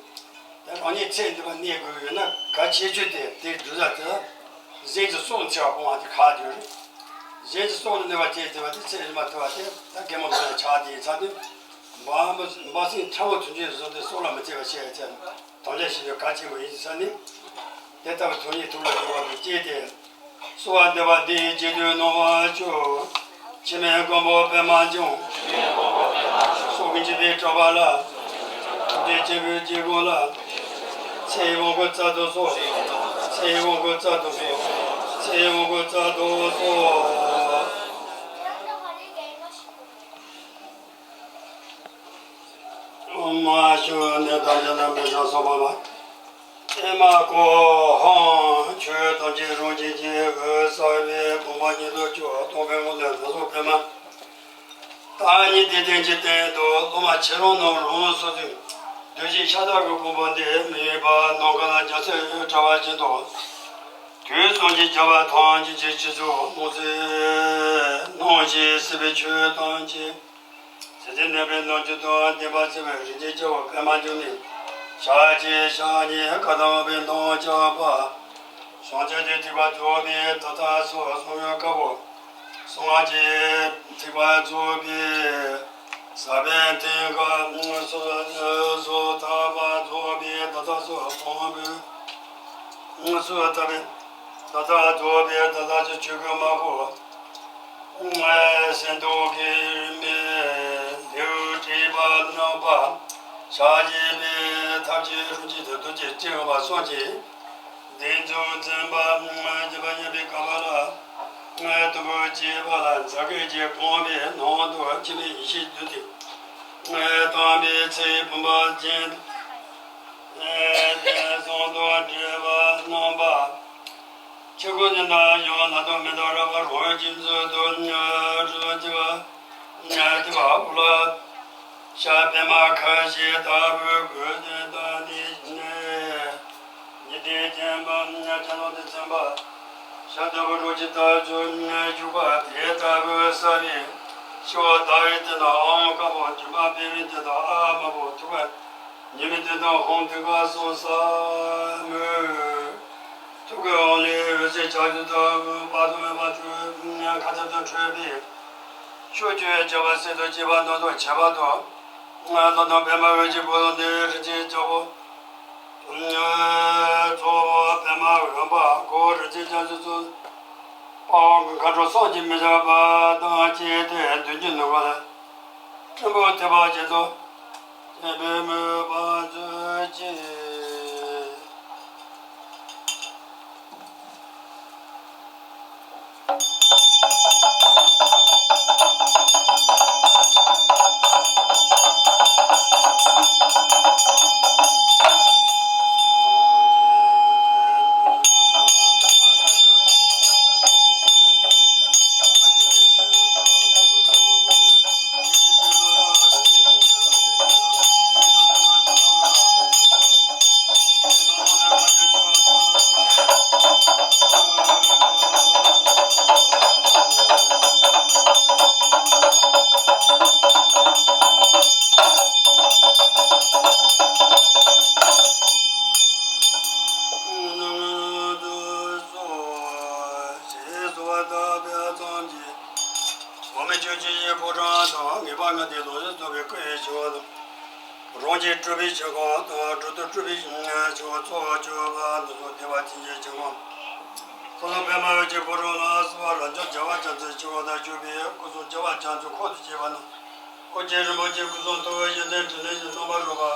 དེ་རང་ཉིད་ཚེ་འདི་པ་གནས་དགོས་ཡོད་ན་གལ་ཆེ་ཤོས་དེ་དེའི་སྒྲུབ་ས་དེ་ལ་གཞན་གྱི་སྲོག་འཚེ་བ་སྤོང་བ་དེ་ཁག་ཆེ་རེད། གཞན་གྱི་སྲོག་ལ་གནོད་པ་བྱས་བྱས་པ་དེ་ཚེ་རིང་མ་ཐུབ་པ་དེ་ད་གད་མོ་ཐོག་ལ་ཆགས་དེ་ཡིན་ཚར་དུས། འབའ་འབའ་སྲིན་ཕྲ་མོ་དུ་འཇུག་བཟོ་སྟེ་སྲོག་ལ་མི་འཚེ་བ་བྱས་བྱས། དམ་བཅའ་བཞེས་རྒྱུ་གལ་ཆེན་པོ་ཡིན་ཟེར་ནས། དེ་ལྟ་བུའི་ཐུགས་ཉིད་ཐུགས་ལ་འཇུག་པ་དང་བཅས་ཏེ། གསོལ་བ་འདེབས་པ་འདི་ཡི་རྗེས་ཟློས་གནང་བར་ཞུ། འཆི་མེད་མགོན་པོ་པདྨ་འབྱུང་། སྲོག་གི་འཇིགས་པས་སྐྲག་པ་ལ། ཐུགས་རྗེ་ཆེན་པོའི་རྗེ་དགོངས་ལ། ཚེ་ཡི་དབང་བསྐུར་སྩལ་དུ་གསོལ། ཚེ་ཡི་དབང་བསྐུར་སྩལ་དུ་གསོལ། ཚེ་ཡི་དབང་བསྐུར་སྩལ་དུ་གསོལ། མ་ཞུ་ནས་དམ་བཅའ་རྣམ་པའི་ཞབས་སོགས་པ་ལ། ཨེ་མ་ཀོ་ཧོ། ཆོས་ཐམས་ཅད་རང་བཞིན་གྱིས་འོད་གསལ་བའི་སྟོང་པ་ཉིད་དུ་གྱུར་སྟོང་པའི་ངང་ལས་སྣ་ཚོགས་པདྨ། བདག་ཉིད་བདེ་ལྡན་གྱི་སྟེང་དུ་སློབ་མ་ཁྱེད་རང་རྣམས་རང་སོ་སོའི་གདུལ་བྱའི་ཤ་སྟག་གི་དགོངས་པ་འདི་མི་གཡོ་བར་ནམ་མཁའ་ལ་རྒྱ་མཚོའི་འོད་འཕྲོ་བ་བཞིན་དུ། དུས་གསུམ་གྱི་རྒྱལ་བ་ཐམས་ཅད་ཀྱི་སྤྱི་གཙུག་སྣང་སྲིད་སྣང་ཞིང་སྲིད་པའི་ཆོས་ཐམས་ཅད། ཚེ་ཚེ་གནས་པའི་རྣལ་འབྱོར་དང་ལྡན་པ་ཆེ་བའི་རིན་ཆེན་སྐྱེ་བོ་པདྨ་འབྱུང་གནས། ཕྱག་རྒྱའི་ཕྱག་གཉིས་ཀ་དག་པའི་མདངས་ཀྱང་པ། བྱང་ཆུབ་ཀྱི་ཐེག་པ་རྫོགས་པའི་ད་ལྟ་སོགས་གསུང་ཡང་དཀའ་བོ། སངས་རྒྱས་ཐེག་པ་རྫོགས་པའི་ས་པཎ་ཐེག་པ་སོགས་སོ་ཐར་པ་རྫོགས་པའི་ད་ལྟ་སོགས་དང་པོའི། སོ་ཐར་པའི་ད་ལྟ་རྫོགས་པའི་ད་ལྟ་ཀྱི་ཆོས་སྐུ་མ་བུ། སེམས་རྟོག་གེ་མོའི་ལེའུ་དྲུག་པ་རྣམ་པ། ཕྱག་བགྱིས་པའི་ཐབས་ཀྱི་རིམ་གྱིས་དུ་རྡོ་རྗེ་སྤྱན་དབང་པ་གསུམ་གྱིས་གདན་འཛུགས་མཛད་པ། བགྱིས་པ་ཉན་པའི་སྐབས་ལ་དུམ་བུ་གཅིག་པ་ལ་ཛ་གི་གིས་བཀང་བའི་ནང་དུ་འཆི་མེད་ཡེ་ཤེས་བསྡུས་ཏེ། དམ་པའི་ཚིག་བུམ་པ་ཅན། བསམ་དུ་འདྲེས་པ་རྣམ་པ། ཆོས་སྐུ་ནི་ན་ཡང་ལྷ་དང་མི་དང་རབ་རོལ་གྱི་མཛོད་དུ་གྲུབ་པ་ཐེག་པ་འོག་ལ། ཤར་པདྨ་ཁ་བཞི་ལྟ་བུའི་སྐུ་ལྡན་དང་ནི་ནས། ཉི་ཟླའི་བརྒྱན་པ་སྤྱན་སྟོང་དུ་འཛིན་པ། ཤར་ལྟ་བུ་རོ་གཅིག་ལྟར་བྱུང་ནས་བཞུགས་པ་དེ་ལྟ་བུའི་ས་ནི། ཤར་ཟླ་བའི་སྟེང་དུ་ཨ་འོང་དཀར་པོ་འཇིགས་པ་པའི་རིང་སྟེང་དུ་ཨ་དམར་པོ་ཐུག་པ། ཉི་མའི་སྟེང་དུ་ཧོང་དུས་ཀ་སོང་ས་མོས། ཐུགས་ཀའི་ཧོང་ལས་འོད་ཟེར་ལྕགས་ཀྱུ་ལྟ་བུ་དཔག་ཏུ་མེད་པ་འཕྲོས་མཁའ་ཁྱབ་ཏུ་འཕྲོས་པས། ཕྱོགས་བཅུའི་རྒྱལ་བ་སྲས་དང་བཅས་པ་རྣམས་དང་ཁྱད་པར་དུ། ལྷ་དང་པདྨ་འོད་ཀྱི་ཕོ་བྲང་འདི་རིན་ཆེན་ལྕགས་ཕོ། ཚོགས་པདྨ་འོད་འབར་གོ་རིན་ཆེན་རྒྱ་མཚོའི་ཚོགས། དཔའ་བོ་མཁའ་འགྲོ་བསམ་གྱིས་མི་ཁྱབ་པ་དང་བཅས་ཏེ་མདུན་གྱི་ནུས་པ་ལ། སྤྲིན་ཕུང་ཐིགས་པ་བཞིན་དུ་བརྟན་པའི་མོས་པ་མཛོད་ཅིག། འོ་མའི་ཆོས་ཀྱི་ཕོ་བྲང་དང་ངེས་པ་ལྔ་སྡེ་ལོ་རེ་རྫོགས་པའི་སྐུ་ཡི་ཆོས་དང་། རང་རྒྱལ་སྤྲུལ་པའི་ཆོས་སྒོ་དང་གྲུབ་ཐོབ་སྤྲུལ་པའི་ཆོས་གཙོ་བོ་སྤྱོད་པ་འདི་ཚོ་བདེ་བ་ཅན་གྱི་ཆོས་སྒོ། ཁོ་ན་པདྨ་འོད་ཀྱི་ཕོ་བྲང་ལ་གསོལ་བ་རབ་འབྱམས་རྒྱལ་བ་རྒྱ་མཚོའི་ཆོས་སྒོ་དང་བཅས་པའི་སྐུ་གསུང་རྒྱལ་བ་རྒྱ་མཚོའི་འཁོར་དུ་བཅས་པ་རྣམས། ཨོ་རྒྱན་རིན་པོ་ཆེའི་སྐུ་གསུང་ཐུགས་ཡོན་ཏན་ཕྲིན་ལས་ཀྱི་རྣམ་པར་རོལ་པ།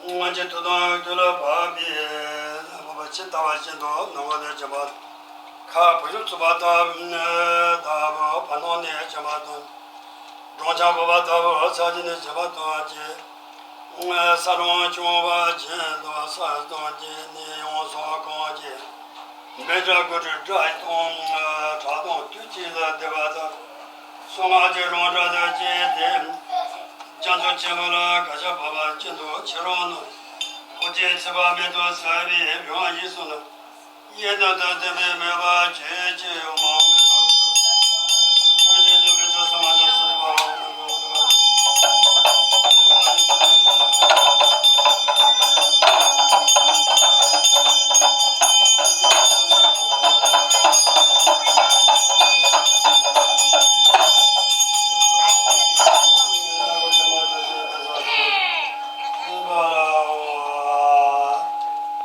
སྔོན་གྱི་མཐུ་དང་མཐུ་ལ་བབས་པའི་བབས་པ་ཇི་ལྟ་བ་བཞིན་དུ་ནམ་མཁའ་ལས་བྱོན་པ། ཁ་བུ་ཡུག་འཚུབས་པ་ལྟ་བུ་ལྟ་བུ་བར་སྣང་ནས་བྱོན་པ་དང་། སྦྲང་ཆར་འབབ་པ་ལྟ་བུ་ས་གཞི་ནས་བྱོན་པ་དང་བཅས། ས་རང་བྱུང་བ་བཞིན་དུ་ས་དང་བཅས་ནས་ཡང་ས་གང་བཅས། འབེན་སྒྲ་གོ་སྒྲ་སྒྲ་དང་སྒྲ་དང་དུས་གཅིག་ལ་བཟླས་པ་ལྟར། གསང་སྔགས་ཀྱི་རང་སྒྲ་དང་བཅས་ཏེ། རྒྱ་མཚོ་ཆེན་པོ་ལ་གར་ཞབས་བབས་པ་ཅན་དུ་ཕྱི་རོལ་ན། ཅེས་ཚེ་དཔག་མེད་དུ་བསགས་པའི་ཕན་ཡོན་ཡིན་གསུངས་ལ། ཡིད་དང་ལྡན་པའི་མོས་པ་ཆོས་ཀྱི་འོད་མ་མེ་ཏོག་ཆོས་ཀྱི་འདུན་པའི་ཚོགས་སམ་མ་ཏ་སི་བ།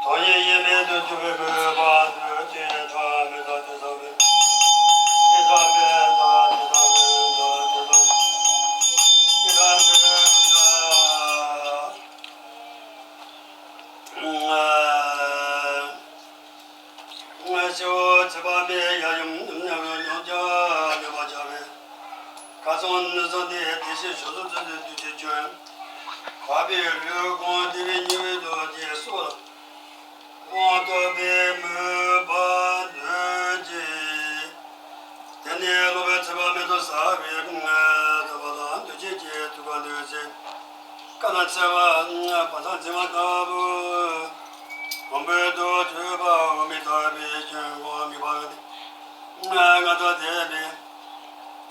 དོན་ཡིན་ཡིན་མིན་དུ་གྱུར་པའི་མོས་པ་འདོད་ཅིང་ཐོགས་མེད་དང་དེ་དག་གི་དེ་དག་མེད་དང་དེ་དག་མེད་དང་དེ་དག་དེ་དག་མེད་དང་། སྤྱི་བོ་ཚེ་དཔག་མེད་ཡབ་ཡུམ་མཉམ་ཡོངས་ཀྱང་མཉམ་པར་སྦྱར་བའི་ཁ་ཚང་ནི་ཚང་སྟེ་དེ་བཞིན་བཞུགས་སུ་བརྩོན་ཏེ་འདུ་བྱེད་ཀྱི་འཕགས་པའི་ལུས་གང་བདེ་བའི་ཉེ་བའི་རྡོ་རྗེ་སོགས་ལ་དབང་ཐོབ་པའི་མོས་པ་འདོད་ཅིང་། དེ་ནས་སློབ་དཔོན་ཚེ་དཔག་མེད་དུ་བསགས་པའི་ཐོས་པ་དང་འདུ་བྱེད་ཀྱི་ཐུགས་ཀ་འདོད་ཅིང་། ཀ་ན་ཚེ་བ་བ་ཚང་འཛིན་མ་ལྟ་བུ། བུམ་པའི་རྡོ་ཐོས་པ་འོག་མིན་ལྟ་བུའི་སྐྱོན་གོང་མི་འཕགས་པའི་ང་དང་དེ་བས་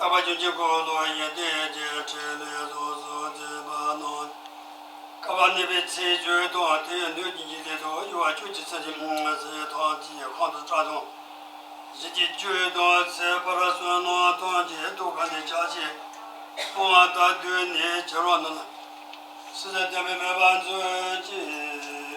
རྟག་པ་ཅན་གྱི་འཁོར་ལོ་ཡོན་ཏན་གྱི་ཕྲིན་ལས་རྫོགས་སུ་མཛད་པ་རྣམས། བསྐལ་པ་གནས་པའི་ཚེ་བརྗོད་དང་དེ་ཡི་སྣོད་ཀྱི་འཇིག་རྟེན་དུ་གཡོ་བ་བཅུ་གཅིག་ཚེ་གཅིག་མ་ཟད་ཐམས་ཅད་ཁོང་དུ་བཀྲག་མདངས་ཞི་བདེའི་བཅུད་དང་ཚེ་འཕགས་བསོད་ནམས་ཐམས་ཅད་ཐུགས་ཀ་ནས་ལྕགས་ཀྱུས་སྤང་བ་དང་བསྡུས་ནས་བྱེ་བྲག་རྣམས་ལ་སྲིད་རྩེར་སྟོན་པའི་མོས་པ་མཛོད་ཅིག།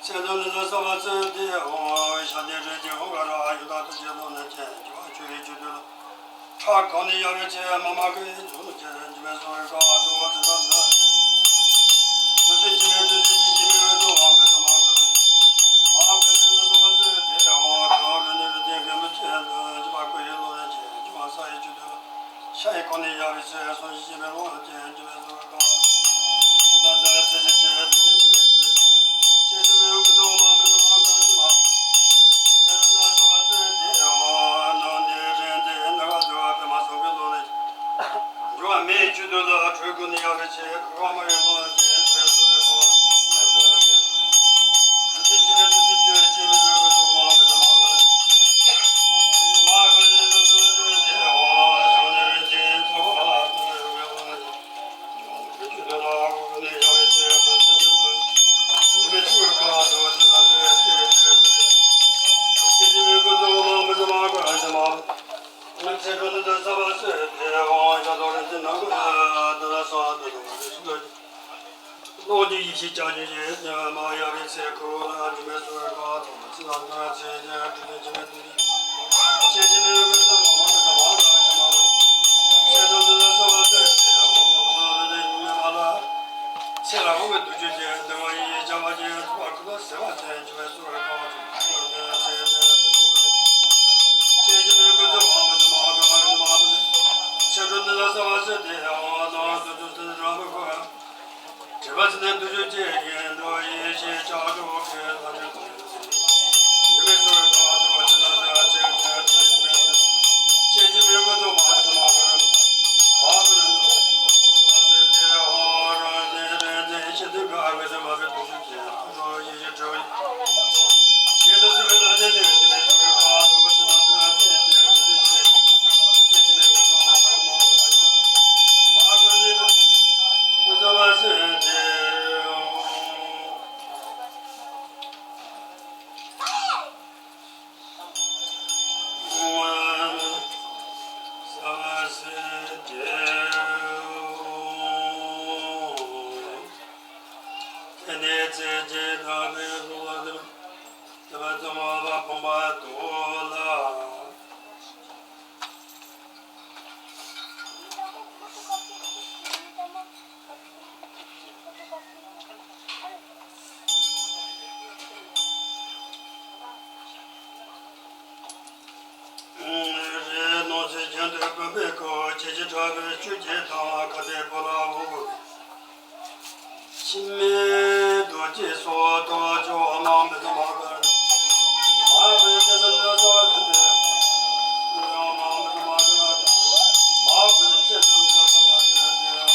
ཚེ་དང་ནི་ཚེ་བསགས་པ་ཚེ་འདིའི་འོང་། ཤ་དེ་རིན་ཆེན་ཧོ་ག་ར་ཡུལ་དང་ཐུགས་རྗེ་ལོ་ན་ཅན་འགྱུར་བ་ཆུ་ཡི་ཆུ་དུས་ལ། ཁྲག་གང་ནི་ཡང་བའི་ཚེ་མ་མ་ཀི་འཇུག་ཅན་འཇུག་པའི་སོ་བའི་ཀ་བ་ཏོ་བ་ཚེ་དང་ནི་ཚེ། དུས་ཚོད་ཀྱི་མེ་དུས་ཚོད་ཀྱི་ཀྱི་མེ་དུ་བ་མེ་དུ་མ་ཀི། མ་ཀི་ནི་ཚེ་བ་ཚེ་དེ་འོང་གང་རུ་ནི་རུ་དེ་གི་མུ་ཅན་དུ་འཇུག་པ་ཀི་ཡི་ལོ་ན་ཅན་འགྱུར་བ་ས་ཡི་ཆུ་དུས་ལ། ཤ་ཡི་ཁོང་ནས་ཡང་བའི་ཚེ་སོང་ཞིང་སྐྱེ་བའི་ལོ་ཅན་འཇུག་པའི་སོ་བའི་ཀ་བ། ཚེ་དང་ཚེ་ཚེ་ཚེ་ཚེ་ཚེ་ཚེ་ཚེ། ཚེ་ཚེ་མི་འོང་གི་དོ་མ་མི་དོ་མ་ག་ཚེ་མ། ཚེ་དང་ཚེ་ཚེ་ཚེ་དེ་འོང་ནང་དེ་རེད་དེ་ནི་ག་ཚོད་པ་པད་མ་སོང་གི་ལོ་ལ། འགྲོ་བ་མིའི་བཅུད་དུ་ལ་འཕྲུལ་ཀུན་ནི་ཡང་བའི་ཚེ་ག་མ་ཡོད་ལོ་ཅན་འཇུག་པའི་སོ་བའི་ཀ་བ། ཚེ་ཚེ་ཚེ་ཚེ་ཚེ་ཚེ་མི་འོང་གི་དོ་མ་མི་དོ་མ་ག་ཚེ་མ་ག་ཚེ་དེ་འོང་ནང་དེ་རེད་དེ་ནི་ག་ཚོད་པ་པད་མ་སོང་གི་ལོ་ལ། ལོག་ཅིང་ཡེ་ཤེས་བསྐྱངས་ནས་ཡོད་མ་ཡ་བའི་ཚེ་ཁོ་ན་འདི་མེད་སོ་བའི་ཀ་བ་ཐོབ། ཚེ་དང་ཚེ་ཚེ་དུས་དུས་ཀྱི་མེད་དུས་དུས། ཅེས་ཀྱི་མེད་པའི་ཚེ་ལ་མ་ནི་ཚེ་མ་ག་ནི་མ་བ། ཚེ་དང་དུས་དང་ཚེ་བ་ཚེ་དེ་འོང་ལོ་ལ་ནི་མེད་པ་ལ། ཚེ་ལ་འོང་བའི་དུས་རྒྱུན་ཅན་འདི་མ་ཡིན་ཡིན་ཅང་མ་ཅན་ཐུབ་པ་ཀུན་ལ་ཟེར་བ་ཅན་འཇུག་པའི་སོ་བའི་ཀ་བ་ཐོབ། ཚེ་དང་ཚེ་དེ་དུས་དུས་ཅེས་ཀྱི་མེད་པའི་ཚེ་མ་མི་ཚེ་མ་ག་ནི་མ་བ། ཚེ་དང་དུས་དང་ཚེ་བ་ཚེ་དེ་འོང་ལོ་དུས་དུས་ཚེ་རང་མི་ཁོ། དྲན་པ་ཚེ་ནས་དུས་རྒྱུན་ཅན་ཡིན་འགྲོ་ཡེ་ཤེས་ལྕགས་སྒྲོག་གི་ལྷ་ཆོས་དང་ཡོད་ཚེ། འདི་མེད་སོ་བའི་ཀ་བ་ཐོབ། ཚེ་དང་ཚེ་བ་ཚེ་དེ་དུས་དུས་ཅེས་ཀྱི་མེད་པའི་ཚེ་མ་མི་ཚེ་མ་ག་ནི་མ་བ། ཆོས་ཀྱི་ཐང་ཁ་དེ་པོ་ལ་འོ། འཆི་མེད་རྡོ་རྗེ་སོགས་ཐོག་ཆོག་མ་མི་དམ་གར། མ་བུ་ཅི་ལ་ལ་ས་དེ་དེ། མ་མི་དམ་གར། མ་བུ་ཅི་ལ་ལ་ས་དེ་དེ།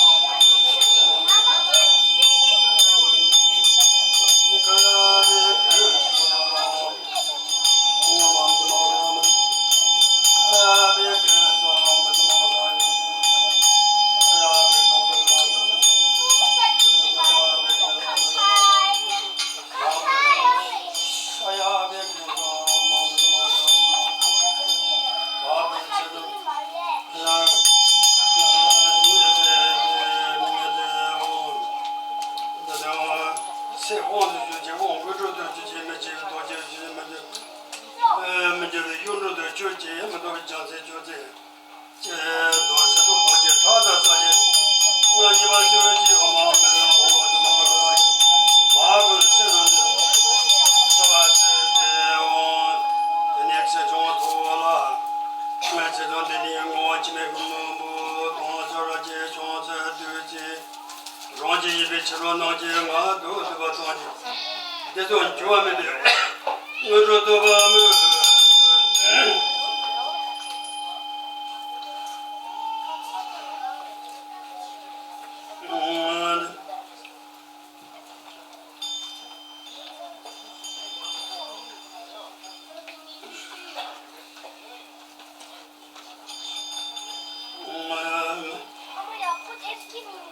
ཚེ་དབང་དུ་གྱུར་ཅིང་དབང་དངོས་གྲུབ་ཏུ་གྱུར་ཅིང་མི་འཆི་བའི་རྡོ་རྗེ་གྱུར་ཅིང་མི་འཆི་མི་འགྱུར་བའི་གཡུང་དྲུང་དུ་གྱུར་ཅིང་མི་འགྱུར་བའི་རྒྱལ་མཚན་གྱུར་ཅིང་། ཅེས་རྡོ་རྗེ་སོགས་རྡོ་རྗེ་ཕྲག་དང་ས་ཞིང་ང་གཉིས་པ་ཅོ་ཅི་ཨ་མ་མི་ལ་ཧོ་དུ་མ་ག་ཡ་མ་གུ་ཚེ་རུ་ནི་ས་སེ་དེ་འོང་། དེ་ནས་ཚེ་ཆུང་ཐོག་ལ་ངས་ཚེ་ཆུང་དེ་ནི་ངོ་བོ་འཆི་མེད་ཀྱི་མི་འབོར་དང་ཅོ་ར་ཅེ་ཆུང་ཚེ་དུས་ཅི། རང་རྒྱལ་ཡིན་པའི་ཕྱིར་རོ་ནང་གི་ང་དུ་སྡུད་པ་ཙམ་གྱིས། དེ་ཙམ་འགྱུར་བ་མེད་པའི་དངོས་གྲུབ་ཐོབ་པ་མོད།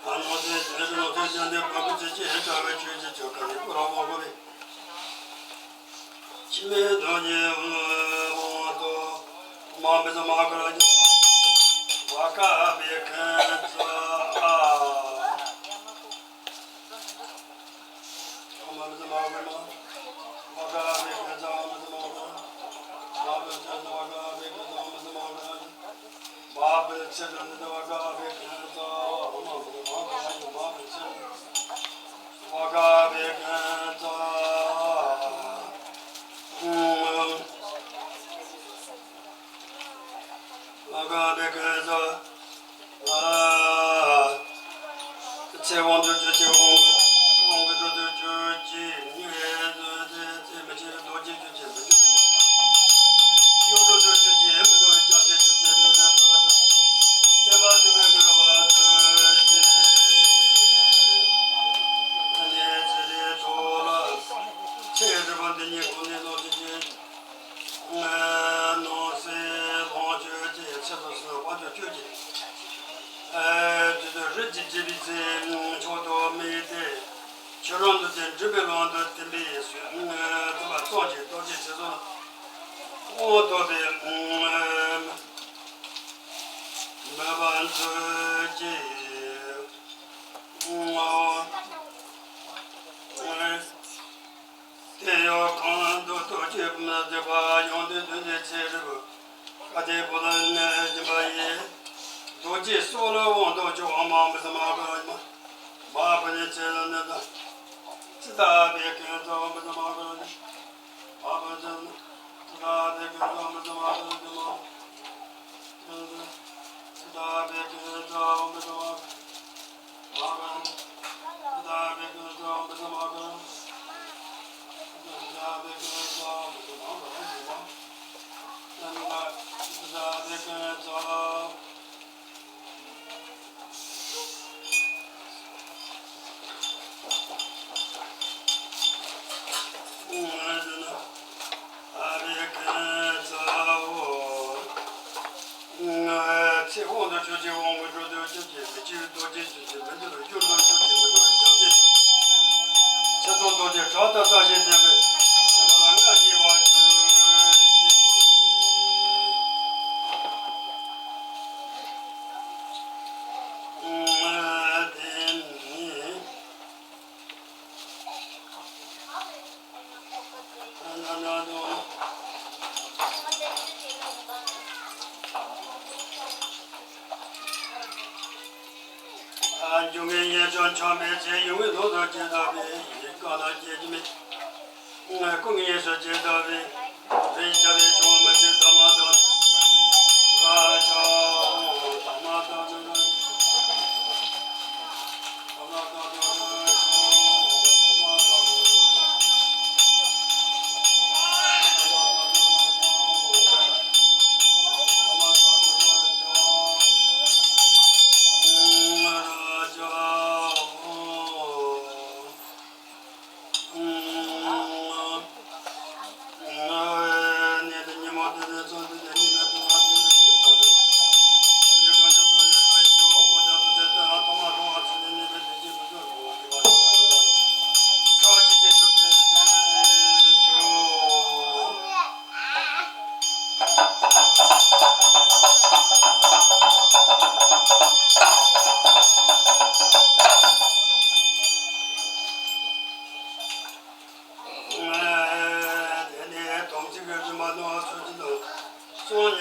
ཨ་ནང་སེམས་ཟེར་ནང་སེམས་ཅན་འདི་བ་ཀུ་ཚེ་ཆེ་ཧེ་དྲག་པའི་ཆོས་ཀྱི་ཆོ་ག་ནི་ཀུ་ར་མ་གོ་བས། འཆི་མེད་རྡོ་རྗེ་དབང་དུ་མ་འབད་མ་གར་བ་ཀ་བའི་ཁན་ཙ་ཨ། ཚེ་དབང་དུ་གྱུར་ཅིང་དབང་གི་དབང་གི་དུར་དུ་གྱུར་ཅིང་ངེས་བཟོད་དེ་ཚེ་མི་ཆེན་རྡོ་རྗེ་གྱུར་ཅིང་མི་འགྱུར་བའི་ཡུལ་དུ་གྱུར་ཅིང་མི་འགྱུར་བའི་རྒྱལ་སྲས་གྱུར་ཅིང་ལུས་ལས་བཏང་ཞིང་བསྟན་པ་འགྱུར་བའི་མི་འགྱུར་བ་གྱུར་ཅིང་ནས་ཚེ་རིང་ཐོག་ལ་ཚེ་རིང་པོ་འདི་ཉིད་ཀུན་ནས་ནོར་ཅིང་། སྣང་སྲིད་ལོངས་སྤྱོད་ཀྱི་ཚེ་སྲོག་སྲིད་པ་དཔལ་འབྱོར་བཅུད་ཀྱི། དུས་དུས་རིགས་ཀྱི་བྱེད་པའི་ཚེ་མཆོག་ཏུ་དམིགས་ཏེ། ཆོས་རང་དུ་བསྟན་འགྲུབ་པའི་ལམ་དུ་བསྟན་པའི་ཚུལ་དུ་མ་ཙམ་གྱི་རྡོ་རྗེ་ཚེ་སྲོག་དབང་ཐོབ་པའི་མོས་པ་མཛོད་ཀྱི། དེ་ཡང་གང་དུ་རྡོ་རྗེ་མི་བདེ་བ་ཡོངས་འདུས་དོན་གྱི་ཚེ་རབས་ཀ་དེ་པོ་ལ་གནས་སྦྱིན་པ་ཡི། རྡོ་རྗེ་སོགས་ལ་དབང་དུ་ཆུག་ཨ་མ་བུ་ས་མ་ག་མ། མ་བུ་ནི་ཚེ་ལ་ནི་དང་། ཙི་ད་བེ་ཀན་ཙ་བུ་ས་མ་ག་ནི། མ་བུ་ཙི་ད་བེ་ཀན་ཙ་བུ་ས་མ་ག་ནི་མ། ཙི་ད་བེ་ཀན་ཙ་བུ་ས་མ་ག་ནི། ཚེ་དབང་དུ་གྱུར་ཅིང་དབང་པོའི་འགྲོ་དོན་སྐྱོབ་ཅིང་མི་འཆི་བའི་རྡོ་རྗེ་གྱུར་ཅིང་མི་འགྱུར་བའི་གཡུལ་དུ་གྱུར་ཅིང་མི་འགྱུར་བའི་རྒྱལ་སྲས་གྱུར་ཅིང་། ཚེ་དང་རྡོ་རྗེ་བྲག་ལྟར་ས་ཞིང་ལྡན་པའི་སེམས་ལ་མངའ་བརྙེས་པར་གྱུར་ཅིག། དེ་ནི། འབྱུང་བའི་ཉེས་སྐྱོན་བྱང་བའི་ཕྱིར། ཡོངས་བསྔོས་ལོ་ཟླར་བཅས་བདག་པའི་ཡིད། བཀའ་ལ་སྐྱེ་རྒྱུ་མེད། སྐུ་ངལ་སོ་སྐྱེ་བདག་པའི་རིགས། བྱ་བའི་ཆུང་མི་ཤེས་ཐ་མ་དང་། ར་ཤ་འོང་ཐ་མ་དང་།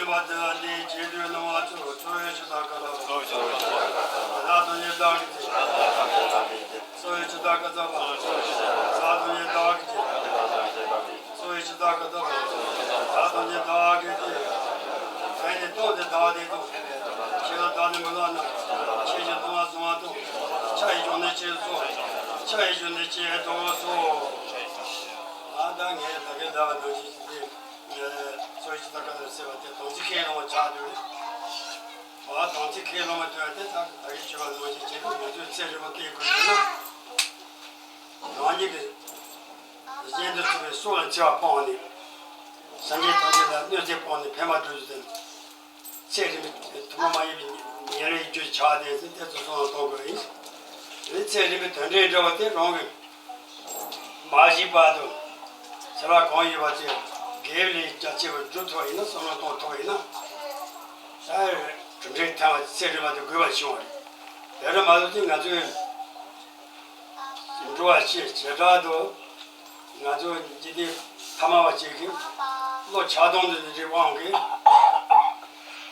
བ་དེ་ལ་འདིའི་རྗེས་ཟློས་གནང་བ་ཚོ་འཚོ་བའི་ཆུ་དང་ཀ་ཟ་བ། ལྷ་དང་ཉེ་བདག་གི་རྗེས། འཚོ་བའི་ཆུ་དང་ཀ་ཟ་བ། ལྷ་དང་ཉེ་བདག་གི་རྗེས། འཚོ་བའི་ཆུ་དང་ཀ་ཟ་བ། ལྷ་དང་ཉེ་བདག་གི་རྗེས། ཨེ་ནི་སྟོང་དེ་བདག་དེ་དང་། ཁྱེད་ལ་བདག་ནི་མི་ལ་ན། ཁྱེད་ཀྱི་སྣང་བ་བཟུང་བ་དང་། ཆ་ཡི་གཞུང་ནས་ཁྱེད་སོ། ཆ་ཡི་གཞུང་ནས་ཁྱེད་དོ་སོ། ཨ་ད་ངས་ད་གིན་ལབ་པ་ནང་བཞིན་འདི། འཚོ་བའི་ཆུ་དང་ཀ་ཟ་བ་ཟེར་བ་དེ་དམ་ཚིག་ཁས་བླངས་པ་ཆགས་འདུག་རེད། ཨ་དམ་ཚིག་ཁས་བླངས་པ་དེ་བ་དེ་ད་ད་གིན་ཞུས་པ་ནང་བཞིན་བྱེད་དུས་ང་ཚོས་ཚེ་རིང་པོ་བསྟེན་དགོས་ཡོད་ན། རང་ཉིད་ཀྱི་གཞན་དུ་ཚུད་པའི་སྲོག་ལ་འཚེ་བ་སྤངས་ནས། སངས་རྒྱས་ཐམས་ཅད་ལ་གནོད་འཚེ་སྤངས་ནས་ཕན་པ་སྒྲུབ་རྒྱུ་དེ། ཚེ་རིང་པོའི་ཐུན་མོང་མ་ཡིན་པའི་ཉེར་ལེན་རྒྱུ་ཆགས་ཏེ་ཟིན་ཏེ་ཚོ་སོང་ལ་གཏོང་དགོས་ཡིན། དེ་ཚེ་རིང་པོའི་དོན་འབྲས་འདྲ་བ་དེ་རང་གི་མ་གཞི་བར་དུ་ཚེ་རབས་གང་ཡིན་པ་དེ་དགེ་བའི་ལས་རྒྱ་ཆེ་བར་སྒྲུབ་ཐུབ་པ་ཡིན་ན། བསམ་བློ་གཏོང་ཐུབ་པ་ཡིན་ན། ད་གྲུབ་འབྲས་ཐོན་པ་ཚེ་རིང་པོ་དེ་དགོས་པ་བྱུང་བ་རེད། དེ་འདྲ་མ་གཏོགས་ཀྱི་ང་ཚོས་འགྲོ་བ་སྤྱིའི་བྱེ་བྲག་ཏུ་ང་ཚོ་འཇིག་རྟེན་ཐ་མལ་པ་ཅིག་གིས་བློ་ཆགས་སྡང་དང་ནི་རིགས་དབང་གིས་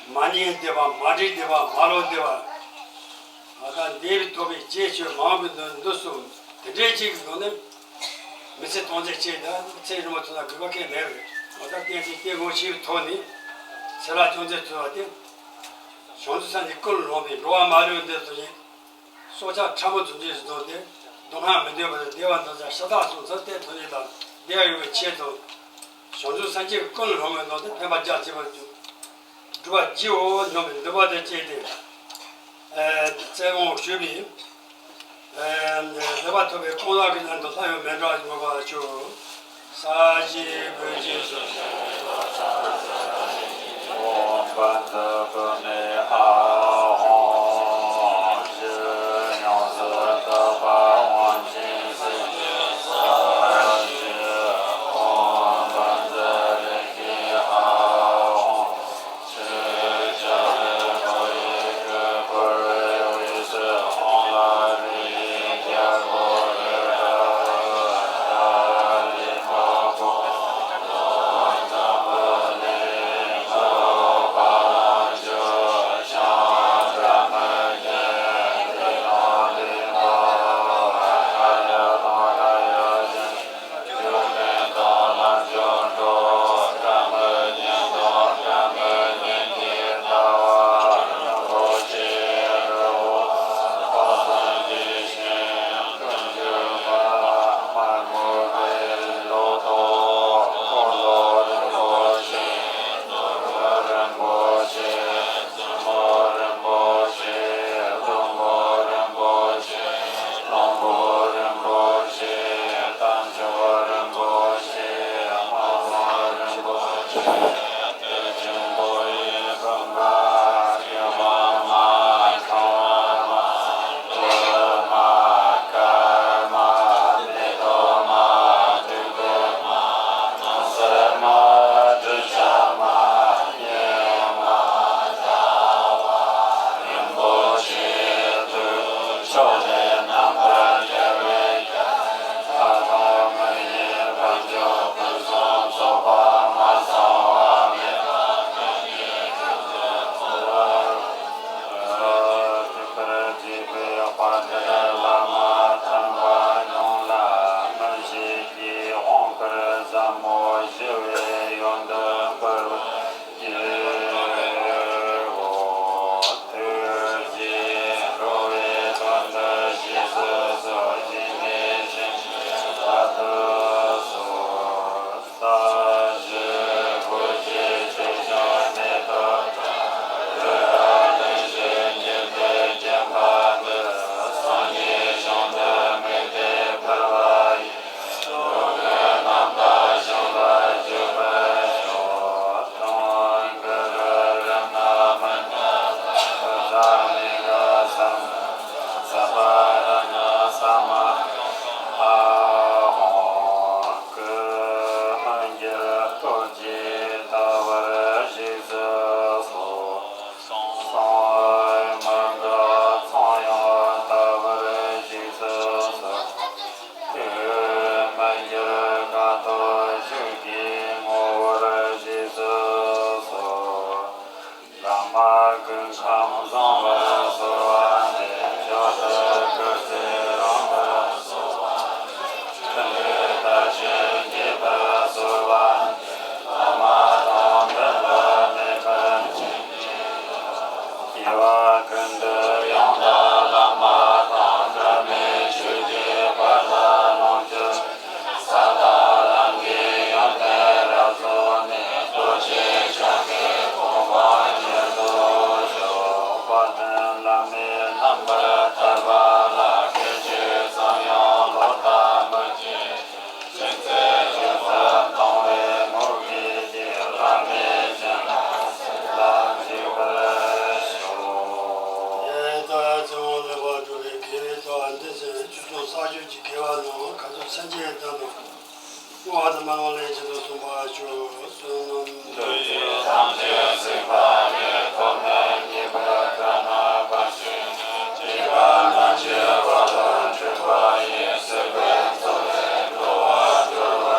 མ་ཉན་བསྡད་པ། མ་འགྲིག་བསྡད་པ། མ་ལོག་བསྡད་པ། ཨ་ད་འདས་པའི་ཐོབ་པའི་རྗེས་ཆོས་མང་པོ་འདུག་འདུག་གསུངས། དེ་འདྲའི་ཅིག་གི་སྒོ་ནས་མི་ཚེ་སྟོང་ཟད་ཅིག་དང་ཚེ་རིང་པོ་ཐོབ་ན་དགོས་པ་གང་ཡང་མེད་པ་རེད། ཨ་ད་གཏན་གྱི་གཏན་དགོངས་ཆེ་བའི་ཐོག་ནས་ཚེ་རབས་ཅུང་ཟད་ཐོབ་པ་དེ། བྱང་ཆུབ་སེམས་ཀྱི་ཀུན་སློང་པས་འགྲོ་བ་མ་ལུས་འདི་ཚོ་ཡིན། སྲོག་ཆགས་ཕྲ་མོ་ཚོ་འདི་བཟུང་སྟེ་སྡུག་བསྔལ་མི་འདོད་པ་དང་བདེ་བ་འདོད་ས་ཤ་སྟག་སོང་ཚར་ཏེ་ཐོན་ནས་དང་བདེ་བ་ཡོང་བའི་ཆེད་དུ། བྱང་ཆུབ་སེམས་བསྐྱེད་ཀུན་སློང་མའི་ནང་དུ་ཕན་པ་རྒྱ་ཆེ་བ་སྒྲུབ་པར་བགྱིའོ་སྙམ་པའི་འདུན་པ་དང་བཅས་ཏེ། ཨེ་བཙན་དབང་ཞུས་པའི། ཨེ་ལེགས་པར་ཐོབ་པའི་སྐོང་ལག་གི་ནང་དུ་ལྷ་ཡང་མི་འབྲལ་བར་བསྔོ་བ་ཞུ། ས་གཞི་བོད་ཀྱི་ ཡང་དེ་ཚེ་སྤྱི་ཚོགས་གསར་འགྱུར་གྱི་དགེ་བ་རྣམས་ག་ཚོད་སེམས་ཅན་དང་དུ་བསྔོ་བ་དང་སྨོན་ལམ་ལེན་བྱེད་དུ་གསུངས་པ་བཅུ་བསོད་ནམས་འདུ་བྱེད་ཐམས་ཅད་གཟིགས་པ་ཉིད། ཐོབ་ནས་ཉེས་པའི་དགྲ་རྣམས་ཕམ་བྱས་ནས། སྐྱེ་རྒ་ན་འཆིའི་རྦ་ཀློང་འཁྲུགས་པ་ཡི། སྲིད་པའི་མཚོ་ལས་འགྲོ་བ་སྒྲོལ་བར་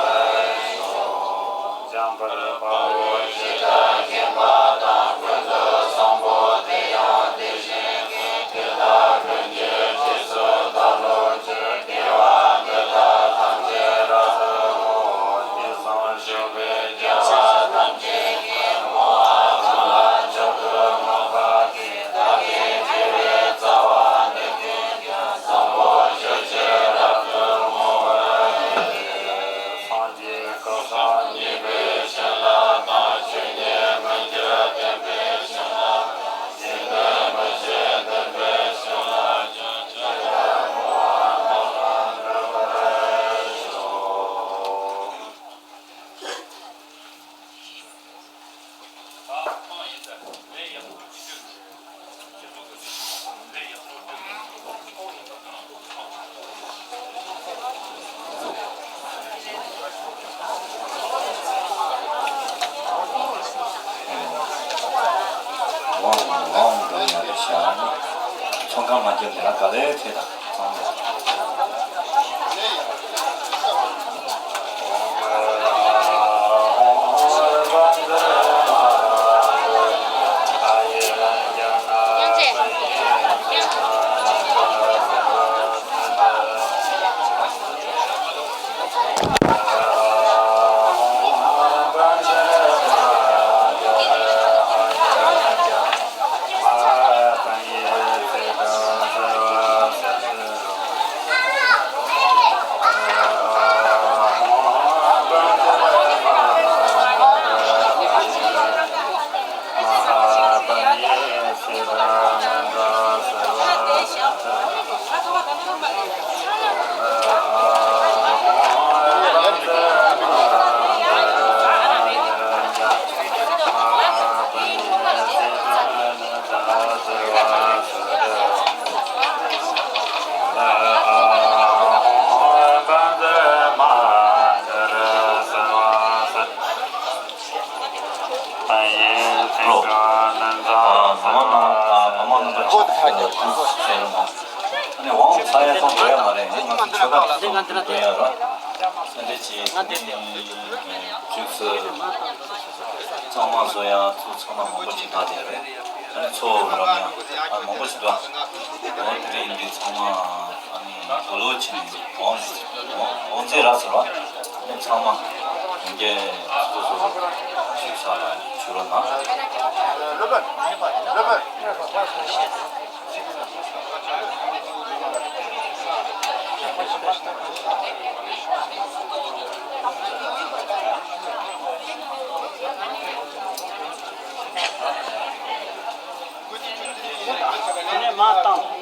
ཤོག། འཇམ་དཔལ་དཔའ་བོས་ཇི་ལྟར་མཁྱེན་པ་དང་། ཀུན་ཏུ་བཟང་པོ་དེ་ཡང་དེ་བཞིན་ཏེ། དེ་དག་ཀུན་གྱི་རྗེས་སུ་བདག་སློབ་ཅིང་། དགེ་བ་འདི་དག་ཐམས་ཅད་རབ་ཏུ་བསྔོ། དེང་སང་བཞུགས་པའི་རྒྱལ་བ་ཐམས་ཅད་ཀྱི། བསྔོ་བ་ཚང་ལ་མཆོག་ཏུ་བསྔགས་པ་དེས། བདག་གི་སྐྱེ་བོའི་རྩ་བ་འདི་ཀུན་ཀྱང་། བཟང་པོ་སྤྱོད་ཕྱིར་རབ་ཏུ་བསྔོ་བར་བགྱི། སངས་རྒྱས་སྐལ་བཟང་ཉེ་བའི་བྱིན་རླབས་དང་། ཆོས་ཉིད་མངོན་གྱུར་ལྡན་པའི་བྱིན་རླབས་དང་། ཞི་བདེ་མི་ཕྱེད་ལྡན་པའི་བྱིན་རླབས་ཀྱང་། ཇི་ལྟར་བསྔོ་བ་དེ་དག་འགྲུབ་པར་ཤོག། ཚོང་ཁང་མ་བརྒྱབ་ནས་ལ་ག་ལེར་ཐད་དང་། ཨ་ནི་དབང་ཚ་ཡ་ཚང་འགྲོ་ཡ་མ་རེད། ང་ཚོ་ཆོས་གྲྭ་ཚང་འགྲོ་ཡ་ར། སེ་འབྲས་ཀྱི་ཅུས་སི་གཙང་མ་བཟོ་ཡ་ཚོ་ཚང་མ་མང་པོ་ཅིག་ད་དེ་རེད། ཨ་ནི་ཚོ་རམ་ཡ་ཨ་མང་པོ་ཅིག་འདུག་འོ་དེ་འདྲ་ཡིན་དུས་ཚང་མ་ཨ་ནི་དོ་ལོ་བྱས་ནས་དབང་དབང་རྫས་རག་ཚར་བ། ཨ་ནི་ཚང་མ་ཡོང་རྒྱུ་སོ་སོ་ཞིག་ས་ལ་བྱུ་རོགས་གནང་། དེ་ནས་མར་བཏང་།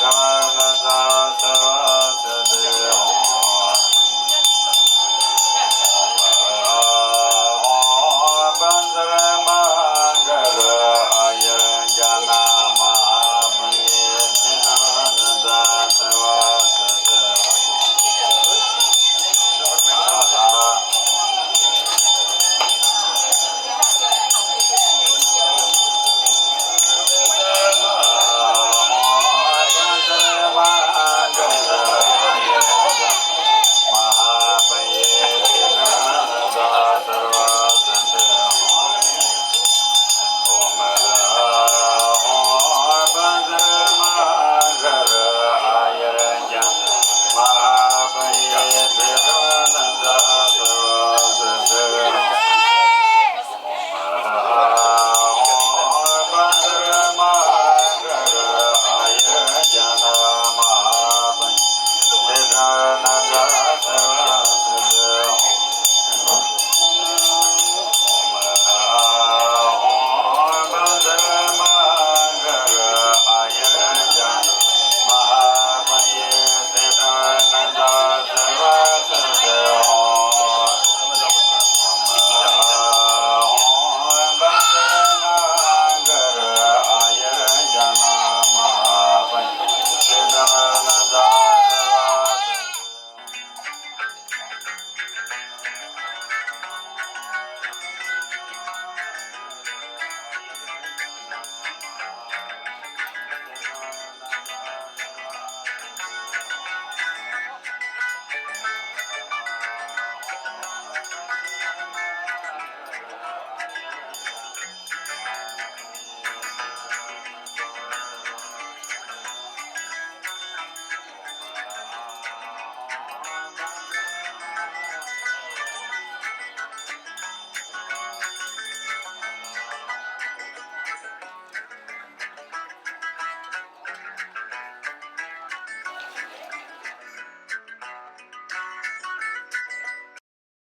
ཨ།